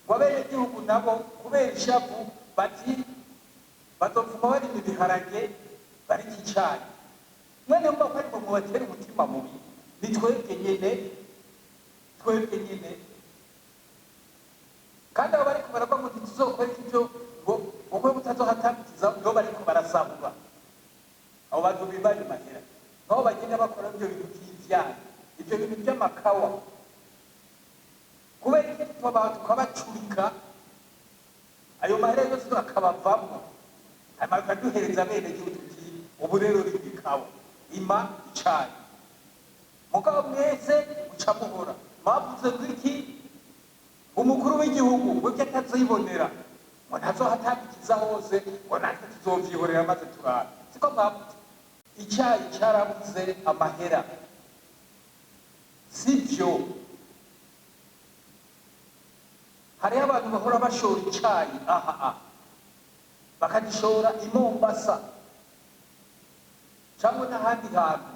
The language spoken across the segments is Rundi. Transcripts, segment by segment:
Ngo abenegihugu nabo kubera ishavu bati bazopfuma barima ibiharage, barya icayi. Mwene mba ko ari mwe mubatera umutima mubi, ni twebwe nyene, twebwe nyene. Kandi abo bariko baravuga ngo ntituzokwereka ivyo, ngo kwe mutazohatambikiza, nibo bariko barasahura. Abo bantu bibaye mahera nabo bagenda bakora ibyo bintu by'ivyaha, ibyo bintu by'amakawa. Kubera iki tubaha tukabacurika ayo mahera yose akabavamwo, hanyuma bakaduhereza bene gihugu, tuti ubu rero rima ikawa, rima icayi? Mugabo mwese muca muhora mwavuze ngo iki? Umukuru w'igihugu ngo ibyo atazibonera, ngo ntazohatambikiza hose, ngo natwe tuzovyihorera maze turabe. Siko mwavuze? Icyayi cyarabuze amahera, sibyo? Hariho abantu bahora bashora icayi aha aha, bakagishora i Mombasa cyangwa n'ahandi hantu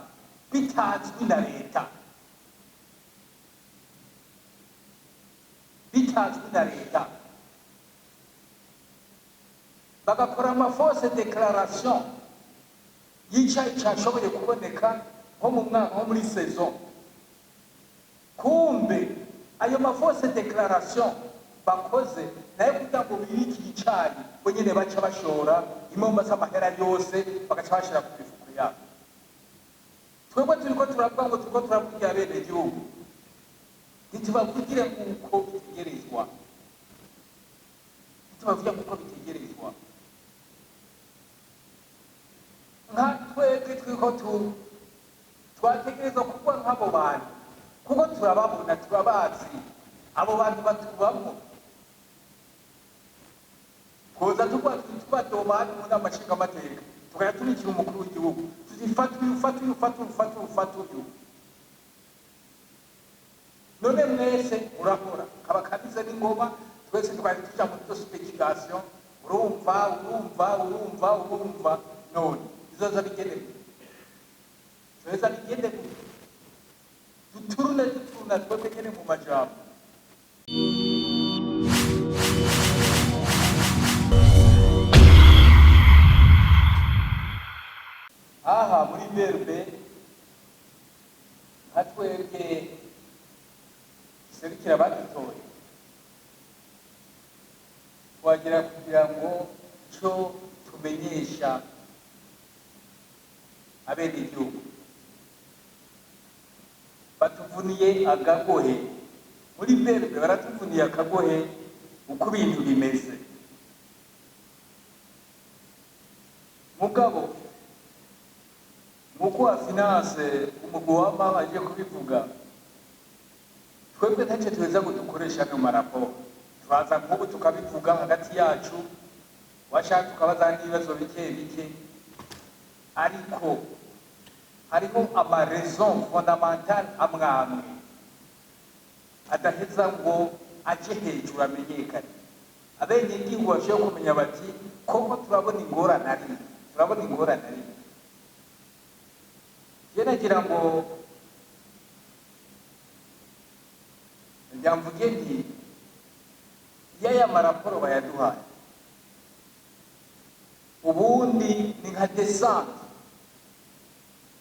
bitazwi na leta, bitazwi na leta, bagakora ama fausses déclarations y'icayi cashoboye kuboneka nko mu mwaka, nko muri saison. Kumbe ayo ma fausses déclarations bakoze nayo kugira ngo bibikire icayi, bo nyene baca bashora i Mombasa, amahera yose bagaca bashira ku mifuko yabo. Twebwe turiko turavuga ngo turiko turavugira abenegihugu, ntitubavugire nk'uko bitegerezwa, ntitubavugire nk'uko bitegerezwa. Nka twebwe turiko twategerezwa kuba nk'abo bantu, kuko turababona, turabazi, abo bantu batubamwo. Twoza tuba tubadoma hano mu nama nshingamateka, tukajya tubikira umukuru w'igihugu tuti: "Fata uyu, fata uyu, fata uyu, fata uyu, fata uyu." None mwese murakora kaba kabize n'ingoma, twese twari tuja muri zo spéculation. Urumva, urumva, urumva, urumva, none bizoza bigende gute? Bizoza bigende gute? Duturune, duturuna twebwe nyene mu majambo. Aha muri BRB, nka twebwe serukira abadutoye, twagera kugira ngo co tumenyesha abenegihugu batuvuniye akagohe. Muri BRB baratuvuniye akagohe uko ibintu bimeze. Mugabo nk'uko wa finance umugwi wama aje kubivuga, twebwe ntacyo tuweza ngo dukoresha ano maraporo. Turaza nk'ubu tukabivuga hagati yacu, washaka tukabaza n'ibibazo bike bike, ariko hariho ama raisons fondamentales amwe amwe adaheza ngo aje hejuru amenyekane, abenegihugu bashobora kumenya bati koko turabona ingorane, ari turabona ingorane. Ari je nagira ngo njya nti iyo aya maraporo bayaduhaye, ubundi ni nka descente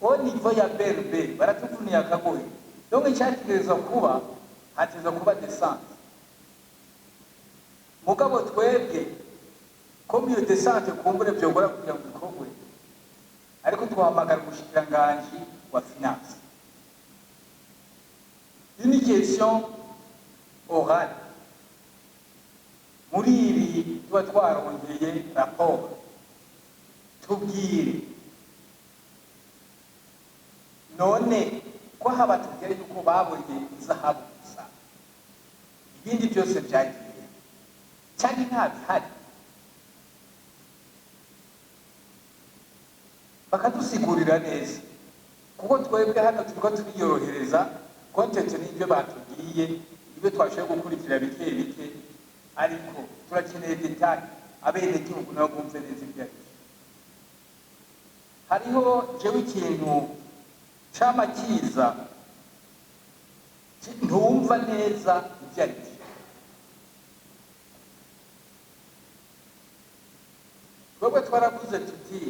au niveau ya BRB. Baratuvuniye akagohe, donc icyategerezwa kuba, hategerezwa kuba descente. Mugabo twebwe ko iyo descente kumbure vyogora kugira ngo ikorwe, ariko twahamagara umushikiranganji wa finance une question orale. Muri ibi tuba twarongeye raporo, tubwire none ko haba tubwire yuko babonye izahabu gusa, ibindi byose byagiye cyangwa nta bihari? Bakadusigurira neza, kuko twebwe hano turiko turiyorohereza content n'ibyo batubwiye, ibyo twashoboye gukurikira bike bike, ariko turakeneye détails, abenegihugu nabo bumve neza ibyo ari byo. Hariho jewe ikintu cama kiza ntumva neza ibyo ari byo. Twebwe twaravuze tuti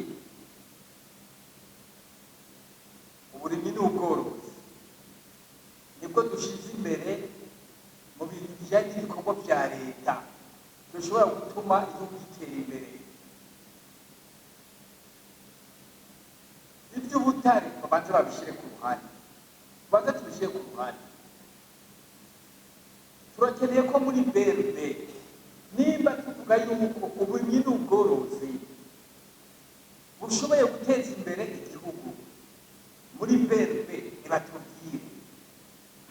uburimyi n'ubworozi nibwo dushize imbere mu bintu bijyanye n'ibikorwa bya leta bishobora gutuma igihugu gitera imbere. Iby'ubutare babanze babishyire ku ruhande, tubanze tubishyire ku ruhande. Turakeneye ko muri BRB, nimba tuvuga yuko uburimyi n'ubworozi bushoboye guteza imbere igihugu, muri BRB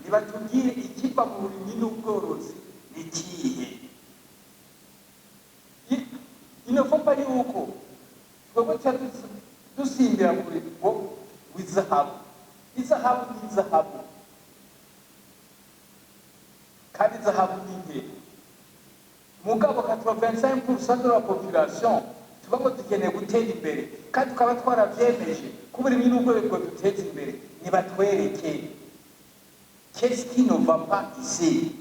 nibatubwire ikiva mu burimyi n'ubworozi ni ikihe. Il ne faut pas yuko twebwe tuca dusimbira kure ngo w'izahabu. Izahabu ni izahabu, kandi izahabu ni nke. Mugabo 85% de la population tuba ngo dukeneye gutera imbere, kandi tukaba twaravyemeje ko uburimyi n'ubworozi bwo duteza imbere. Nibatwereke qu'est-ce qui ne va pas ici,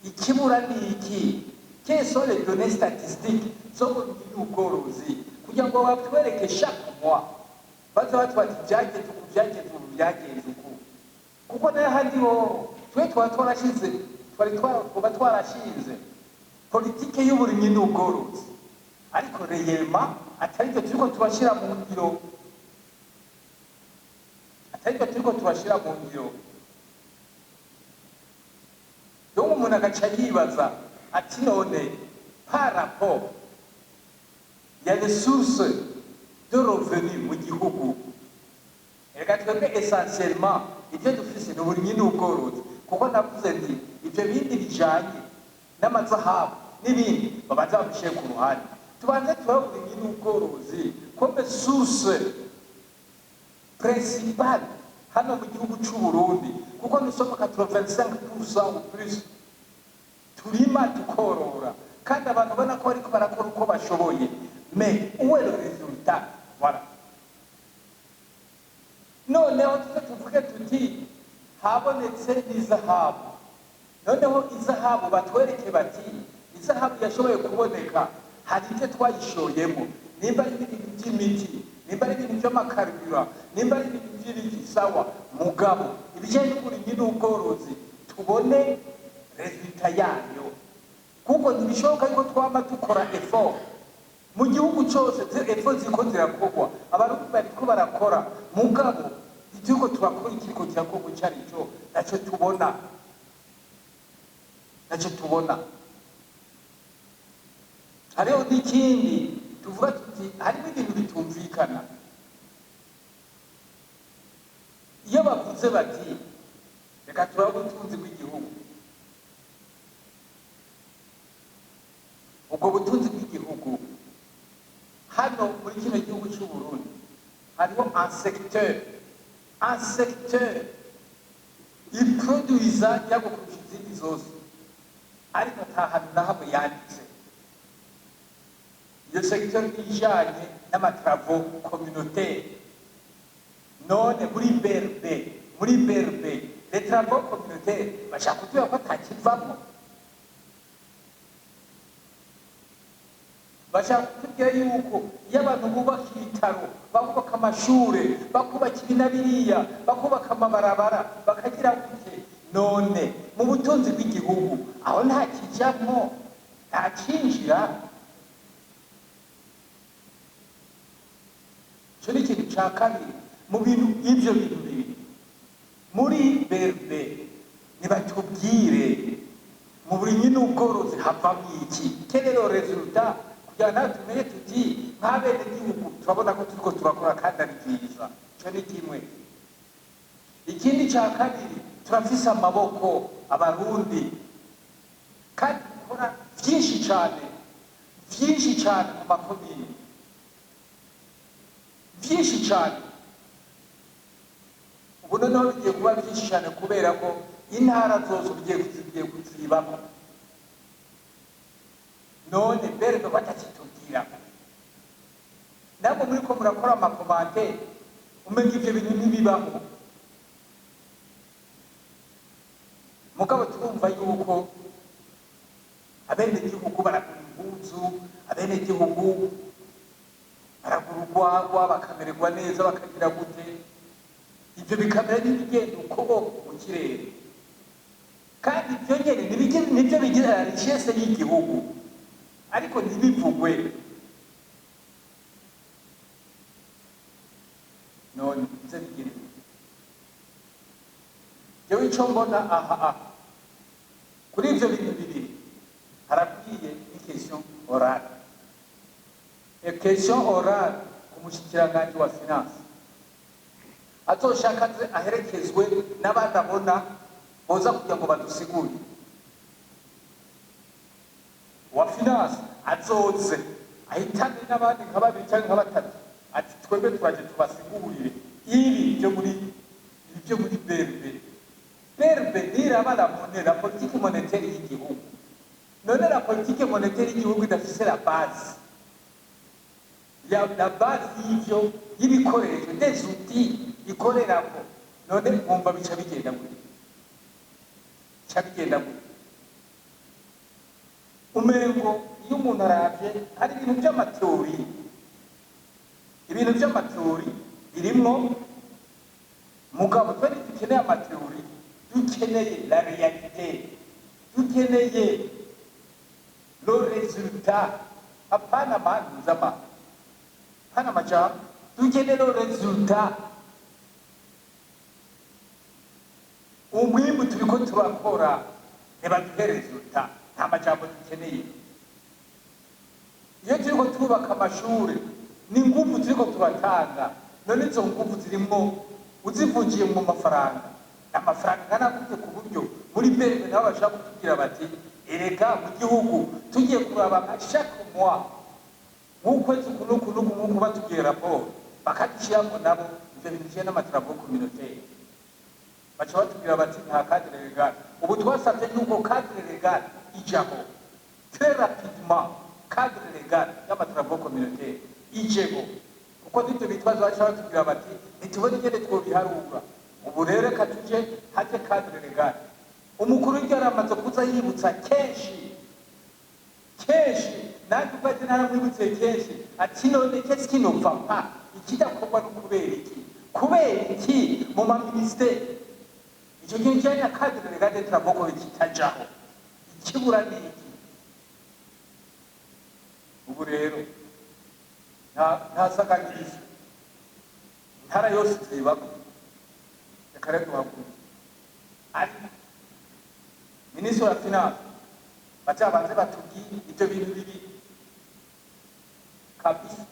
ikibura ni iki, quelles sont les données statistiques zo mu burimyi n'ubworozi, kugira ngo batwereke chaque mois, baze batubati byagenze uku, byagenze uku, byagenze uku. Kuko n'ahandi ho twe twaba twarashize, twari twaba twarashinze politike y'uburimyi n'ubworozi, ariko réellement atari byo turiko turashyira mu ngiro, atari byo turiko turashyira mu ngiro. Donc umuntu agaca yibaza ati none par rapport ya les sources de revenus mu gihugu, reka twebwe essentiellement ibyo dufise ni uburimyi n'ubworozi, kuko navuze nti ibyo bindi bijanye n'amazahabu n'ibindi babanza babishyire ku ruhande, tubanze turabe uburimyi n'ubworozi comme source principale hano mu gihugu c'u Burundi, kuko nous sommes 85% ou plus turima tukorora, kandi abantu ubona ko bariko barakora uko bashoboye. Mais où est le résultat? Voilà. Noneho tuze tuvuge tuti habonetse n'izahabu. Noneho izahabu batwereke bati izahabu yashoboye kuboneka, hari ibyo twayishoyemo, nimba ari ibintu by'imiti, nimba ari ibintu by'amakarubira, nimba ari ibintu by'ibiki, sawa. Mugabo ibijyanye n'uburimyi n'ubworozi tubone résultat yayo, kuko ntibishoboka yuko twama dukora effort mu gihugu cyose. Effort ziko zirakorwa, Abarundi bariko barakora, mugabo ituriko turakora, ikiriko kirakorwa ico ari cyo naco tubona, naco tubona. Hariho n'ikindi tuvuga tuti harimo ibintu bitumvikana. Iyo bavuze bati reka turabe ubutunzi bw'igihugu, ubwo butunzi bw'igihugu hano muri kino gihugu cy'u Burundi hariho un secteur iproduiza yago kurusha izindi zose, ariko ata hantu na hamwe yanditse. Iyo secteur ijanye n'ama travaux communautaires. None muri BRB les travaux communautaires bashaka kutubwira ko atakivamwo? Bashaka kutubwira yuko iyo abantu bubaka ibitaro, bakubaka amashure, bakubaka ibi na biriya, bakubaka amabarabara, bakagira gute, none mu butunzi bw'igihugu aho nta kijamwo, nta cinjira? Ico ni ikintu ca kabiri mu bintu. Ivyo bintu bibiri muri BRB nibatubwire mu burimyi n'ubworozi havamwo iki, quel est le résultat, kugira ngo natwe tumenye tuti nk'abenegihugu turabona ko turiko turakora kandi ari byiza. Ico ni kimwe. Ikindi ca kabiri, turafise amaboko Abarundi, kandi dukora vyinshi cane, vyinshi cane mu makomini, vyinshi cane. Ubu noneho bigiye kuba byinshi cane kubera ko intara zose ugiye kuzibamo. None BRB batakitubwira, namwe muriko murakora ama commentaires, umenga ivyo bintu ntibibaho. Mugabo turumva yuko abenegihugu baragura impuzu, abenegihugu Bakagura urwagwa, bakamererwa neza, bakagira gute, ibyo bikamera nk'ibigenda uko mu kirere. Kandi ibyo nyene nibyo bigira richesse y'igihugu, ariko ntibivugwe. None bize bigire jewe ico mbona aha aha kuri ivyo bintu bibiri, harakwiye question orale, question orale ku mushikiranganji wa finance, azoshaka aze aherekezwe n'abandi abona boza kugira ngo badusigurire. Wa finance azoze ahitane n'abandi nka babiri cyangwa nka batatu, ati twebwe turaje tubasigurire ibi byo muri BRB. BRB niraba la monnaie, la politique monétaire y'igihugu. None la politique monétaire y'igihugu idafise la base ya la base y'ivyo, y'ibikoresho, des outils ikorerako, none mwumva bica bigenda gute? Bica bigenda gute? Umengo iyo umuntu aravye, hari ibintu vy'ama théories, ibintu vy'ama théories birimwo, mugabo twe ntidukeneye ama théories, dukeneye la réalité, dukeneye le résultat. Hapana manuzama, hapana majambo, dukeneye le résultat. Umwimbu turiko turakora, ntibaduhe résultat, nta majambo dukeneye. Iyo turiko turubaka amashure, ni inguvu turiko turatanga. None izo nguvu zirimwo, uzivunjiye mu mafaranga, amafaranga angana gute, ku buryo muri BRB nabo bashaka kutubwira bati: "Erega mu gihugu tugiye kuraba nka chaque mois, nk'ukwezi uku n'uku n'uku n'uku," batubwiye raporo bakadushyiramo nabo ivyo bintu bijanye n'ama travaux communautaires. Baca batubwira bati nta cadre légal. Ubu twasabye yuko cadre légal ijaho très rapidement, cadre légal y'ama travaux communautaires ijeho, kuko nivyo bitwazo baca batubwira bati ntitubone ingene twobiharura. Ubu rero reka tuje haje cadre légal. Umukuru w'igihugu aramaze kuza yibutsa kenshi kenshi, nanjye ubwaje naramwibutse kenshi, ati none qu'est-ce qui ne va pas? Ikidakorwa no kubera iki? Kubera iki mu ma ministères icyo kintu kijanye na cadre légal de travaux kitajaho? Ikibura ni iki? Ubu rero nta sakagirizo, intara yose zibako. Reka rero duhaguruke, ariko minisitiri wa finance bacabanze batubwire ibyo bintu bibiri kabisa.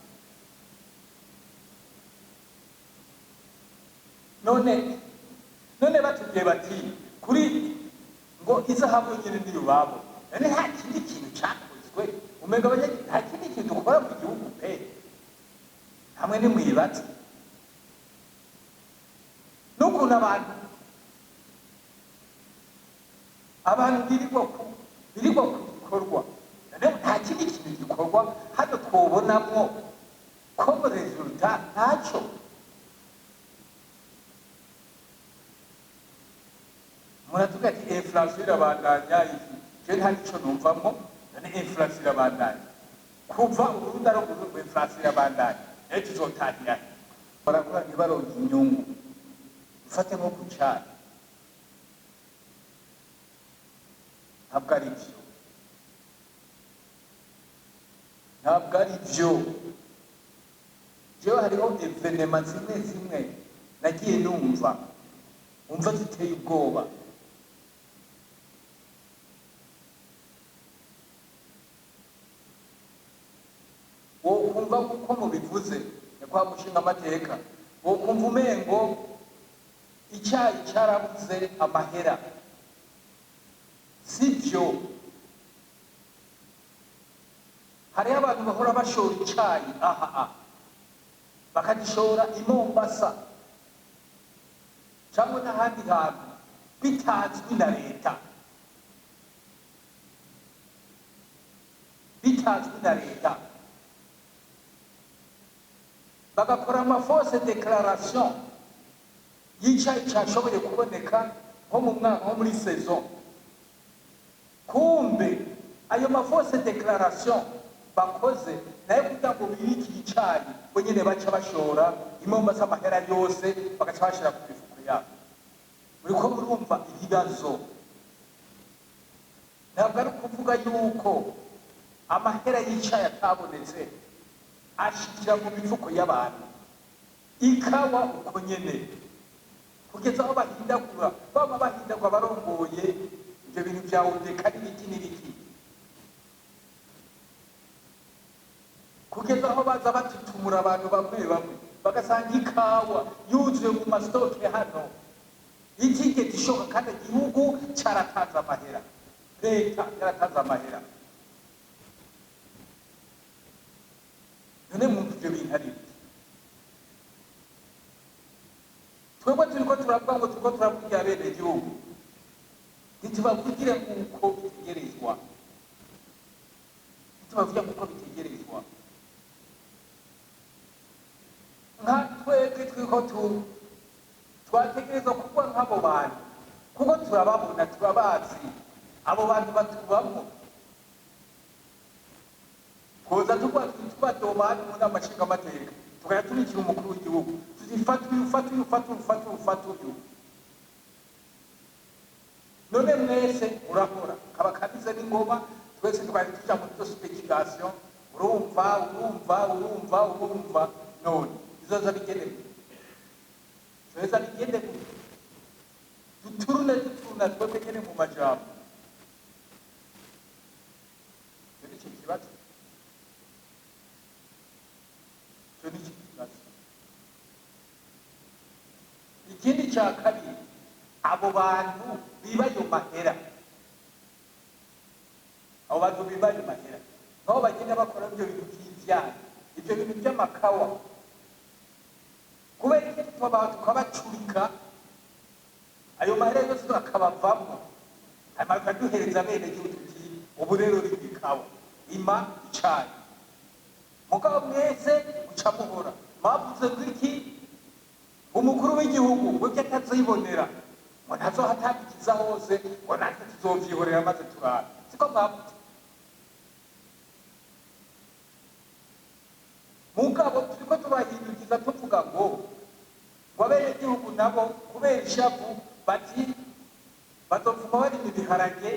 None batubwiye bati kuri ngo izahabu nyine niyo babo, none nta kindi kintu cakozwe? Umenga abanyagihugu nta kindi kintu dukora mu gihugu pe. Hamwe nimwibatse n'ukuntu abantu birirwa ku gikorwa. None nta kindi kintu gikorwa hano twobonamwo comme résultat? Ntaco. Muratuga ati inflation irabandanya. Iki je nta nico numvamwo. None inflation irabandanya kuva Uburundi ari Uburundi, inflation irabandanya, nayo tuzotahira he? Barakora ntibaronke inyungu. Ufate nko ku cayi, ntabwo ari byo, ntabwo ari byo. Jewe hariho événements zimwe zimwe nagiye numva, umva ziteye ubwoba. Wokumva kuko mubivuze nyakubahwa mushinga amateka, wokumva umengo icyayi cyarabuze amahera. Sibyo. Hariho abantu bahora bashora icayi aha aha, bakagishora i Mombasa cyangwa n'ahandi hantu bitazwi na leta, bitazwi na leta, bagakora ama fausses déclarations y'icayi cashoboye kuboneka nko mu mwaka, nko muri saison. Kumbe ayo ma fausses déclarations Bakoze nayo kugira ngo bibikire icayi, bo nyene baca bashora imombasa, amahera yose bagaca bashira ku mifuko yabo. Muriko murumva ibibazo? Ntabwo ari ukuvuga yuko amahera y'icayi atabonetse, ashikira mu mifuko y'abantu. Ikawa uko nyene, kugeza aho bahindagura, bama bahindagura barongoye ivyo bintu vya ODECA n'ibiki n'ibiki, kugeza aho baza batutumura abantu bamwe bamwe, bagasanga ikawa yuzuye mu ma stocks hano, itigeze ishoka, kandi igihugu caratanze amahera, leta yaratanze amahera. None mwumva ivyo bintu ari biki? Twebwe turiko turavuga ngo turiko turavugira abenegihugu, ntitubavugire nk'uko bitegerezwa, ntitubavugire nk'uko bitegerezwa. Nka twebwe turiko twategerezwa kuba nk'abo bantu, kuko turababona, turabazi, abo bantu batubamwo. Twoza tuba tubadoma hano mu nama nshingamateka, tukajya tubikira umukuru w'igihugu tuti: "Fata uyu, fata uyu, fata uyu, fata uyu, fata uyu." None mwese murakora kaba kabize n'ingoma, twese twari tuja muri zo spéculation. Urumva, urumva, urumva, urumva, none bizoza bigende gute? Bizoza bigende gute? Duturune, duturuna twebwe nyene mu majambo. Icyo ni cyo kibazo, icyo ni cyo kibazo. Ikindi cya kabiri, abo bantu biba ayo mahera, abo bantu biba ayo mahera nabo bagenda bakora ibyo bintu by'ivyaha, ibyo bintu by'amakawa. Kubera iki tukabacurika, ayo mahera yose akabavamwo, hanyuma bakaduhereza abenegihugu tuti: "Ubu rero rima ikawa, ima icayi"? Mugabo mwese muca muhora mwavuze ngo iki? Umukuru w'igihugu ngo ibyo atazibonera, ngo ntazohatangikiza hose, ngo natwe tuzovyihorera maze turabe. Siko mwavuze? Mugabo turiko tubahindukiza tuvuga ngo abenegihugu nabo kubera ishavu bati bazovuma barima ibiharage,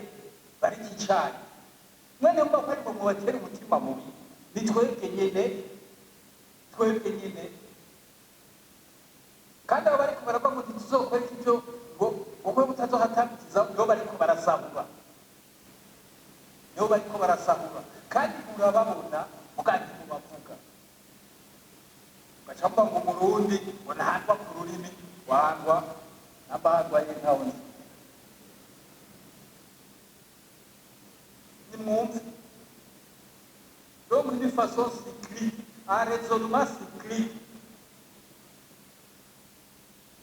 barika icayi. Mwene mba ko arimo mubatera umutima mubi, ni twebwe nyene, twebwe nyene. Kandi abo bariko baravuga ngo ntituzokora ivyo, ngo uko mutazohatangikiza, nibo bariko barasahura, nibo bariko barasahura. Kandi murababona, mugandi mubavuga, ugaca muvuga ngo Umurundi ngo ntahandwa ku rurimi, wandwa n'abandwa ye ntawe nzi. Nimwumve, donc d'une façon cyclique, un raisonnement cyclique.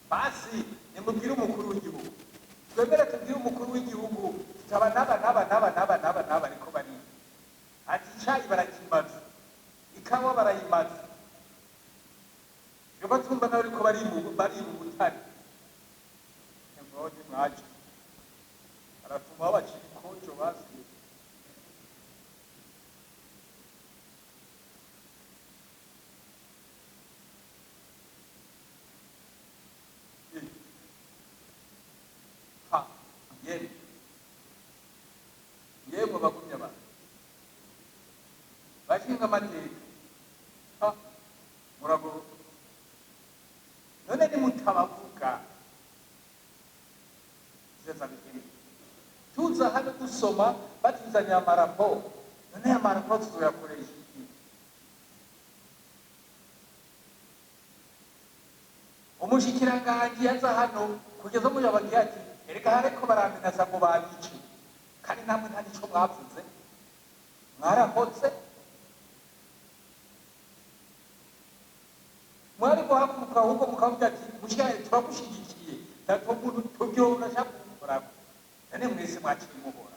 Basi nimubwire umukuru w'igihugu, twemere tubwire umukuru w'igihugu tutaba n'aba n'aba n'aba n'aba n'aba n'aba ariko bari ati icayi barakimaze, ikawa barayimaze, yuko twumva nawe ariko bariba ubutare. Nimubone mwaje baratuma babacira ikojo basi. Ha, yemwe, yemwe, bagumye abantu bashinga amateka, ha, muragororwa. None nimutabavuga bizoza bigende? Tuza hano dusoma batuzaniye amaraporo, none aya maraporo tuzoyakoresha iki? Umushikiranganji yaza hano kugeza muyabagiye ati: "Erega hariko baramenaza ngo babice," kandi namwe nta nico mwavuze, mwarahotse. Mwari guhaguruka ahubwo mukavuga ati: "Mushikiranganje, turagushyigikiye, ntatwo muntu tubyo urashaka kugukorako." None mwese mwaciye muhora.